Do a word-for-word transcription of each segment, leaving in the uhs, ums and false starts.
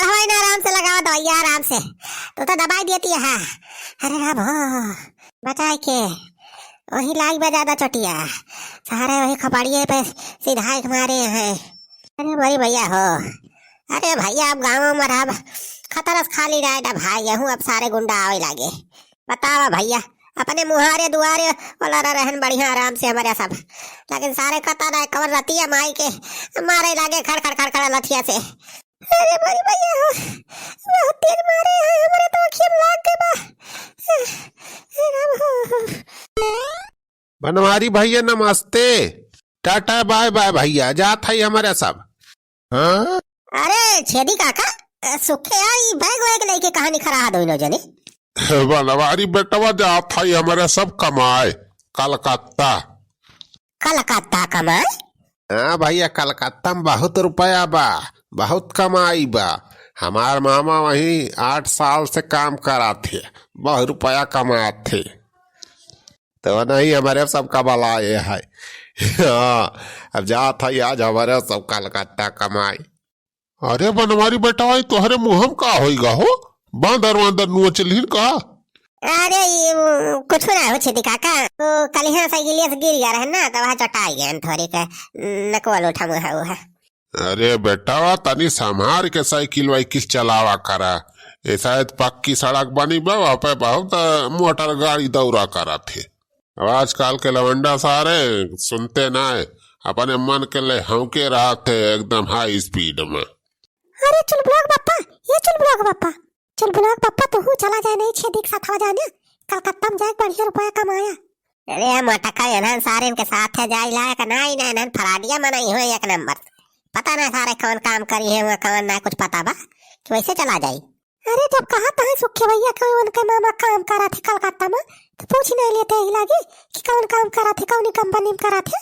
हवाई ना, आराम से लगावा दवाइया, आराम से। तू तो दबाई देती है। अरे राम हो, बचाए के। वही लाग बा ज्यादा चोटिया। सारे वही खपड़िए पे सीधा एक मारे हैं। अरे मोरी भैया हो। अरे भैया, अब गाँव में रहब, खतरस खाली रहे ना भाई, यहूँ अब सारे गुंडा आवे लागे। बतावा भैया, अपने मुहारे दुआरे वाला रह रहन बढ़िया आराम से हमारे सब, लेकिन सारे कता ना कवन रतिया माई के मारे लागे खड़ खड़ खड़ खड़ लठिया से। अरे मोरी भैया हो, बहुत तेज मारे हैं, हमरे तो आँखिया में लाग गए बा। हे राम हो। बनवारी भैया नमस्ते, टाटा बाय बाय भैया, जात है हमारे सब। हाँ? अरे छेदी काका, अ, सुखे आई बैग वैग लेके कहाँ निखरा हा दोनों जने? बनवारी बेटवा जात है हमारे सब कमाए, कलकत्ता। कलकत्ता कमाए? हाँ भैया, कलकत्ता में बहुत रुपया बा, बहुत कमाई बा। हमार मामा वहीं आठ साल से काम करात थे, बहुत रुपया कमात थे। तो नहीं, हमारे सबका भला ये है। हाँ, अब जात है आज हमारे सब कलकत्ता कमाई। अरे बनवारी बेटा, भाई तोहरे मुँह में का होइगा हो? बांदर वांदर नोच लिहिन का? अरे ये वो कुछ ना हो छेदी काका, वो कल यहाँ साइकिलिया से गिर गया रहे ना, तो वहाँ चोटाई गए थोड़ी के, नकवा लोठा मुँह है वो है। अरे बेटा, तनी संभार के साइकिल वाइकिल चलावा करा। ये शायद पक्की सड़क बनी बा, वहाँ पे बहुत, अ, मोटर गाड़ी दौरा करा थे। अब आजकल के लवंडा सारे सुनते ना है, अपने मन के ले हौंके रहत है एकदम हाई स्पीड में। अरे चुलबुलाक बप्पा, ये चुलबुलाक बप्पा, चुलबुलाक बप्पा, तू चला जाए नहीं छेदी के साथ, आ जाए ना, कलकत्ता में जाए बढ़िया रुपया कमाया। अरे मोटका, इन्हन सारे इनके साथ है जाए लायक नहीं ना, इन्हन फराडिया मनई हुए एक नंबर। पता ना सारे कौन काम करी है, वहाँ कौन ना कुछ पता बा कि वैसे चला जाई। अरे जब कहा तहाँ सुखे भैया के उनके मामा काम करा थे कलकत्ता में, तो पूछ नहीं लेते ही लागी कि कौन काम करा थे, कौन कंपनी में करा थे।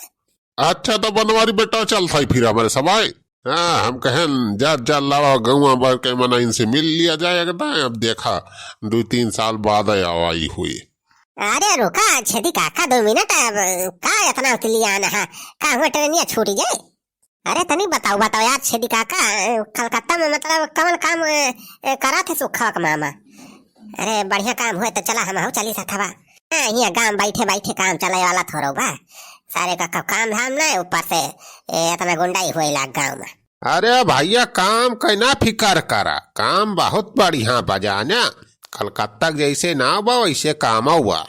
अच्छा तो बनवारी बेटा चल था फिर हमारे सब आए। हाँ, हम कहें जा जा लावा गौवा भर के मना इनसे मिल लिया जाए एकदम। अब देखा दो तीन साल बाद आवाई हुई। अरे रुका छेदी काका दो मिनट, अब का इतना उतलियान है, का हुआ ट्रेनिया छूट जाए? अरे तनी बताओ, बताओ यार छेदी काका, कलकत्ता में मतलब कौन काम, ए, ए, करा थे सुखवा के मामा? अरे बढ़िया काम हुए तो चला हम हो चली सथवा। हाँ, यहाँ गाँव बैठे बैठे काम चले वाला थोड़ो बा। सारे का क-, काम धाम ना, ऊपर से ए, इतना गुंडाई हुए लाग गाँव में। अरे भैया काम के ना फिकर करा, काम बहुत बढ़िया बा जाना। कलकत्ता के जैसे ना बा वैसे काम हुआ।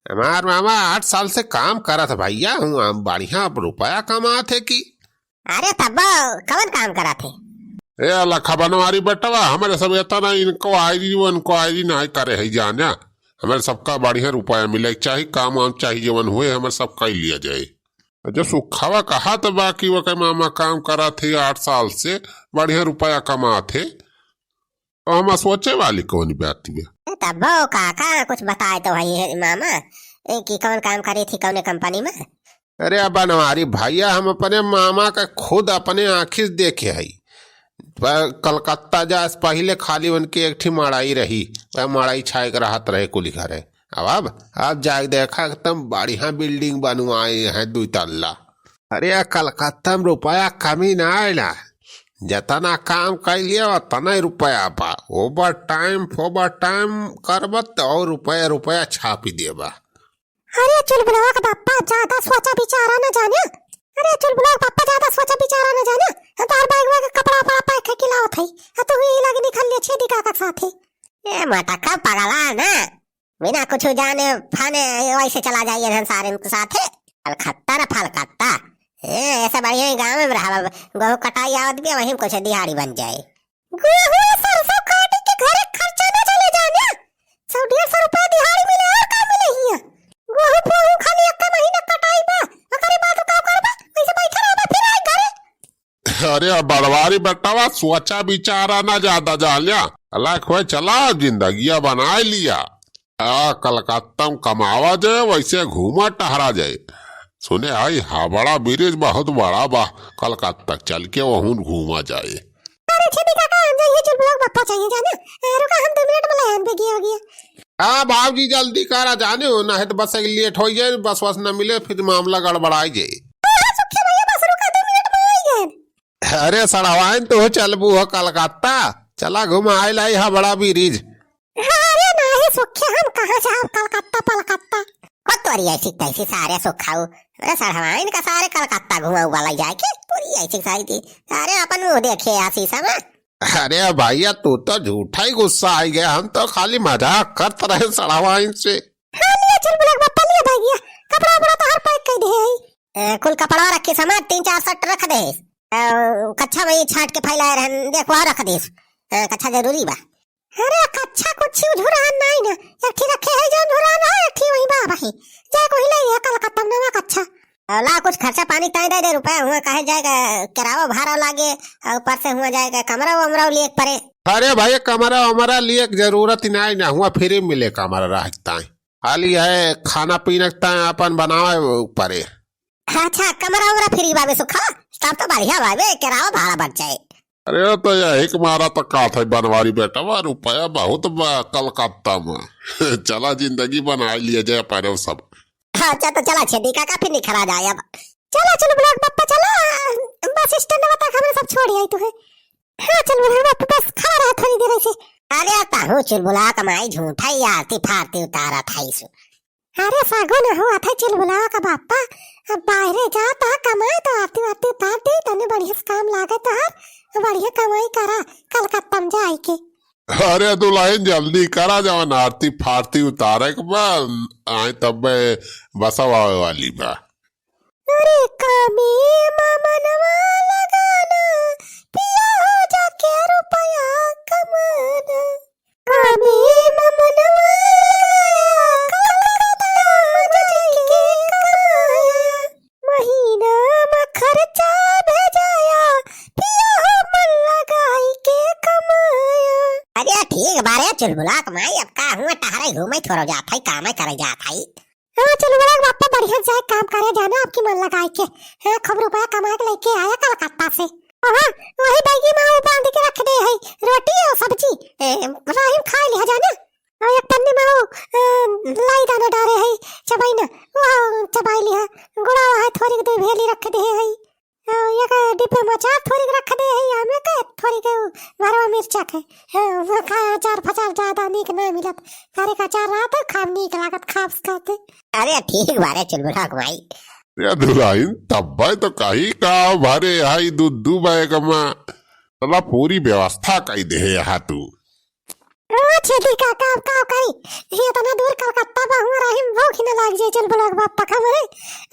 हमार मामा आठ साल से काम करत भैया हूँ, हम बढ़िया रुपया कमात है कि। अरे तब्बो कवन काम करत है? ए लखा बनवारी बेटवा, हमारे सब इतना इंक्वायरी वंक्वायरी नहीं करे है जाना। हमारे सबका बढ़िया रुपया मिले के चाही, काम वाम चाही जवन हुए हमारे सब कर लिया जाए। जो सुखावा कहा तो बाकी वो के मामा काम करत है आठ साल से, बढ़िया रुपया कमात है। तो हम सोचे वाली कौन बात में। ए, तब्बो काका कुछ बताए तो भाई मामा, ए, कि कौन काम करी थी कौन कंपनी में? अरे बनवारी भैया, हम अपने मामा का खुद अपने आँखी से देखे हई। प-, कलकत्ता जाए से पहिले खाली उनके एक ठी मड़ई रही, वह मड़ई छाए के रहत रहे कुल घरे। अब, अब, अब जाके देखा एकदम बढ़िया बिल्डिंग बनवाए हैं दुई तल्ला। अरे कलकत्ता में रुपया कमी ना आए ना, जितना काम कर लिया उतना ही रुपया बा। ओवर टाइम फोवर टाइम करबत और रुपया रुपया छापी देबा। अरे चुलबुलवा के बापा, ज्यादा सोचा विचारा न जाने। अरे चुलबुलवा के बापा, ज्यादा सोचा विचारा न जाने। हम तोहर बैगवा के कपड़ा वपड़ा पैक करके लावत हई। आ तू ही लगे निकल ले छेदी काका के साथे। ए मोटका पगला ना, बिना कुछ जाने फाने वैसे चला जाइए हम सारे के साथे। फलकत्ता रे फलकत्ता। ए, ऐसे बढ़िया ही गाँव में रहा, गहूँ कटाई आवत भी वहीं कुछ दिहाड़ी बन जाए। गोहूँ सरसों काटे के घरे खर्चा ना चले जाने। सौ डेढ़ सौ रुपया दिहाड़ी मिले और का मिले हियाँ? गोहूँ फोहूँ खाली एक महीना कटाई बा, ओकरे बाद का करबा? वैसे बैठा रहबा फिर आई घरे। अरे बनवारी बेटवा, सोचा विचारा ना ज्यादा जाल्या। अलग हुए चला, जिंदगिया बनाए लिया। आ, कलकत्ता में कमावा जाए, वैसे घूमा टहरा जाए। सुने आई हावड़ा ब्रिज बहुत बड़ा बा, कलकत्ता चल के वहूँ घूमा जाए। अरे छेदी काका, हम जाइए चुलबुलवा के बापा चाहिए जाना। ए, रुका हम दो मिनट में ले आन बेगिया हो गया। हाँ बाबूजी जल्दी करा जाने हो, ना है तो बस लेट हो जाए, बस वस न मिले फिर मामला गड़बड़ाई जाए। हाँ, हाँ, सुखे भैया बस रुका दो मिनट में आई गए। अरे सड़वाइन तो चलबू हो कलकत्ता, चला घुमाइ लाई हा बड़ा ब्रिज। अरे नाही सुखे, हम कहाँ जाब कलकत्ता पलकत्ता। ओ तोरी ऐसी तैसी सारे सुखाऊ, अरे सड़वाइन का सारे कलकत्ता घुमाऊ वाला जाए के, तोरी ऐसी सारी थी। अरे अपन मुँह देखे आ शीशा में। अरे भैया तू तो झूठा ही गुस्सा आइ गया, हम तो खाली मजाक करत रहे सड़वाइन से। हाँ लिया चुलबुला के बप्पा लिया भैया, कपड़ा उपड़ा तो हर पैक कर दे है। ए, कुल कपड़ा रखे सामान तीन चार सेट रख दे। ए, कच्छा में ही छाट के फैलाए रहन, देख वहाँ रख दे। ए, कच्छा जरूरी बा। अरे कच्छा कुछ झुरान नहीं ना, एक ठी रखे है जो झुरान है, एक ठी वही बा भाई। जाए कोई ले ये कलकत्ता में नवा कच्छा। अ, ला कुछ खर्चा पानी तय दे दे रुपया, हुआ कहे जाएगा किरावा भाड़ा लागे, और ऊपर से हुआ जाएगा कमरा वमरा लिए परे। अरे भाई कमरा वमरा लिए जरूरत ही नहीं ना, हुआ फ्री मिले कमरा रहता है। खाली है खाना पीना के ताय अपन बनावे परे। अच्छा, कमरा उमरा फ्री बाबे सुखा, तब तो बढ़िया बाबे, किरावा भाड़ा बच जाए। अरे तो यही के मारा तो कहत है बनवारी बेटवा, रुपया बहुत बा कलकत्ता में। चला जिंदगी बनाइ लिया जाए अपन सब। अच्छा तो चला छेदी काका फिर निखरा जाए अब। चला चुलबुला के बप्पा चला, बस स्टैंड तक हमरे सब छोड़ आई तू है। हाँ चुलबुला के बप्पा बस खड़ा रहा थोड़ी देर ऐसे। अरे ताहू चुलबुला के माई झूठा ही आरती फारती उतारा था इसु। अरे फागुन हुआ था चुलबुला का बापा, अब बाहरे जा तो कमाए तो आरती वारती उतार दे, तने बढ़िया से काम लागे तो हर बढ़िया कमाई करा, कलकत्ता में जाए के। अरे दुल्हन जल्दी करा, जवन आरती फारती उतारे के बा, आए तब बसवा आवे वाली बा। अरे कामे मा मनवा लगाना, पिया हो जाके रुपया कमाना। कामे मा मनवा लगाना, कलकत्ता जाके कमाया। महीना मा खर्चा भेजाया, पिया हो मन लगाई के कमाया। अरे ठीक बारे चुलबुला के माई, अब का हुआ, टहरे घूमे थोड़ो जात है, कामे करे जात है। हाँ, चुलबुला के बापा बढ़िया जाए काम करे जाना, आपकी मन लगाई के। हाँ, खूब रुपया कमा के लेके आया कलकत्ता से। हाँ, वही बैगी में वो बांध के रख दे है, रोटी और सब्जी, ए, राहिम खा लिया जाना। और एक पन्नी में वो, ए, लाई दाना डारे है, चबाई ना, वो चबाई लिया, गुड़ा है, थोड़ी दो भेली रख दे है। हाँ, एक डिब्बे में अचार थोड़ी रख दे है, हमें का थोड़ी के भरवा मिर्चा के। हाँ, वो खाए अचार फचार ज्यादा नीक ना मिलत। हरे का अचार रहत है, खाब नीक लागत, खाब से कहते। अरे ठीक बारे चुलबुला के माई। ये दुल्हन तब्बे तो कही का भरे हाई दू दू बैग में। साला पूरी व्यवस्था कई दे है यहाँ तू। ओ छेदी काका, अब का करी? ये इतना दूर कलकत्ता बा, हुआ रही में भूख ही न लाग जाए, चुलबुला के बापा का मरे।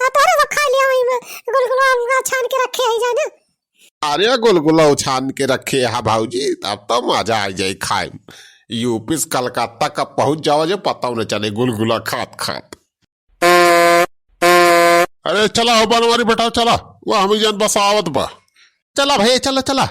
आ तोरे सब खा लिया वही में, गुलगुला उलगुला छान के रखे है जाने। अरे गुलगुला उछान के रखे है भौजी, तब तो मजा आ जाए खाए में। यूपी से कलकत्ता कब पहुंच जावा जो पता न चले गुलगुला खात खात। अरे चला हो बनवारी बेटा, चला, वह हम जन बस आवत बा। चला भैया, चला, चला।